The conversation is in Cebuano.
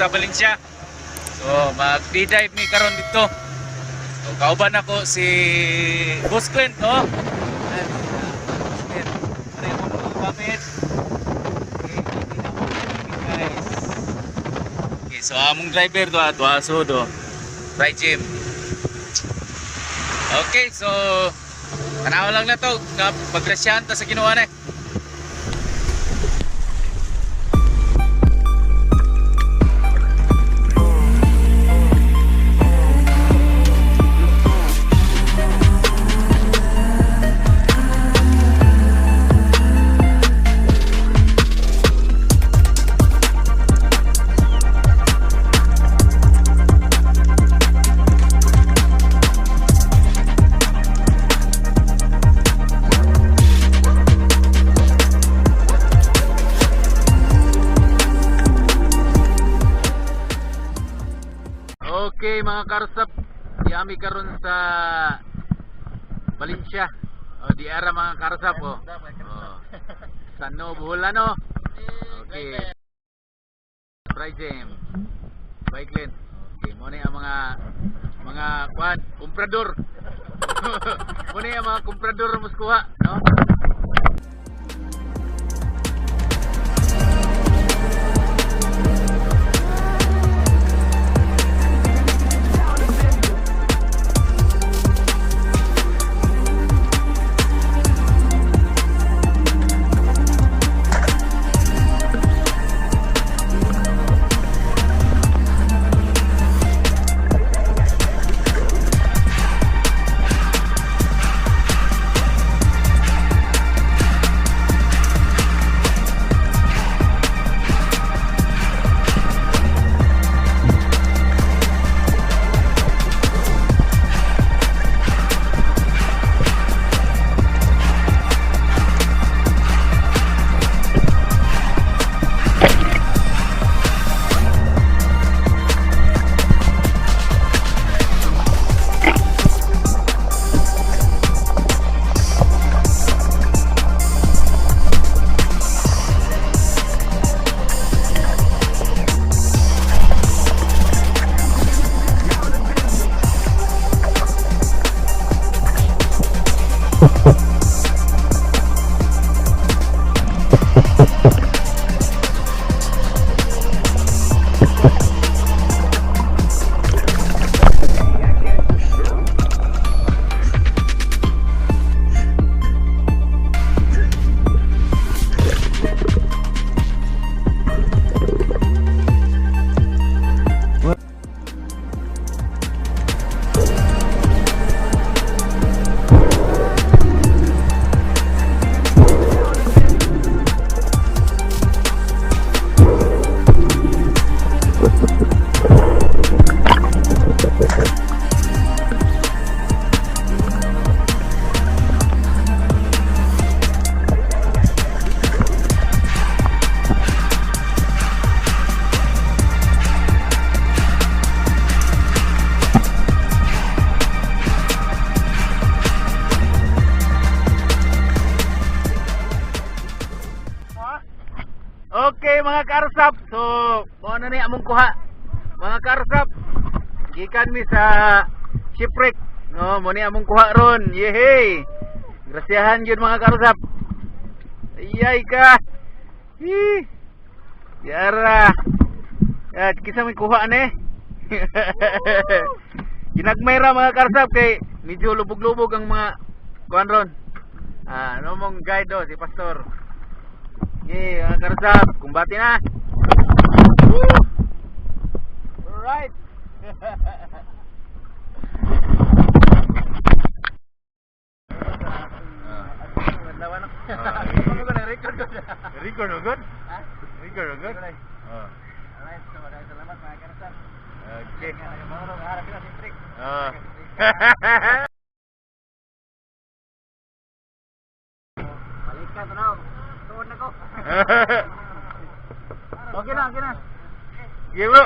sa Valencia. So mag-dive mi karon dito. So kauban ako si Boss Clint, oh. Ayan, Boss Clint. Ano yung mga gamit? Okay, guys. Okay, so among driver do ato aso do. Right Jim. Okay, so tanaw lang na to, paggrasyahan ta sa Ginoo na. Okay mga karsap, yami karon sa Valencia. O di ara mga karsap oh. Oh. Sa Novo. Okay. Bri Jam. Bye Glenn. Okay, mo ni ang mga kwan, komprador. Mo ni ang mga komprador muskuha, no? Okay mga karsap. So, mao na ni among kuha. Mga karsap, gikan mi sa shipwreck. No, mo ni among kuha ron. Yehey. Grasyahan gyud mga karsap. Iyay ka. Hi. Yara. Ya, kisa may kuha ni. Ginagmay ra mga karsap kay medyo lubog-lubog ang mga kuan ron. Ah, no mong guide do si Pastor. Okay, mga karsap, kumbati na. Woo! Alright. Ah. Record ko. Record good? Ha? Record good? Alright. Oh. Alright, so maraming salamat mga karsap. Okay. Harap na si Trick. Ah. Balikan to na. Tuon na ko. Okay na, okay na. Okay bro.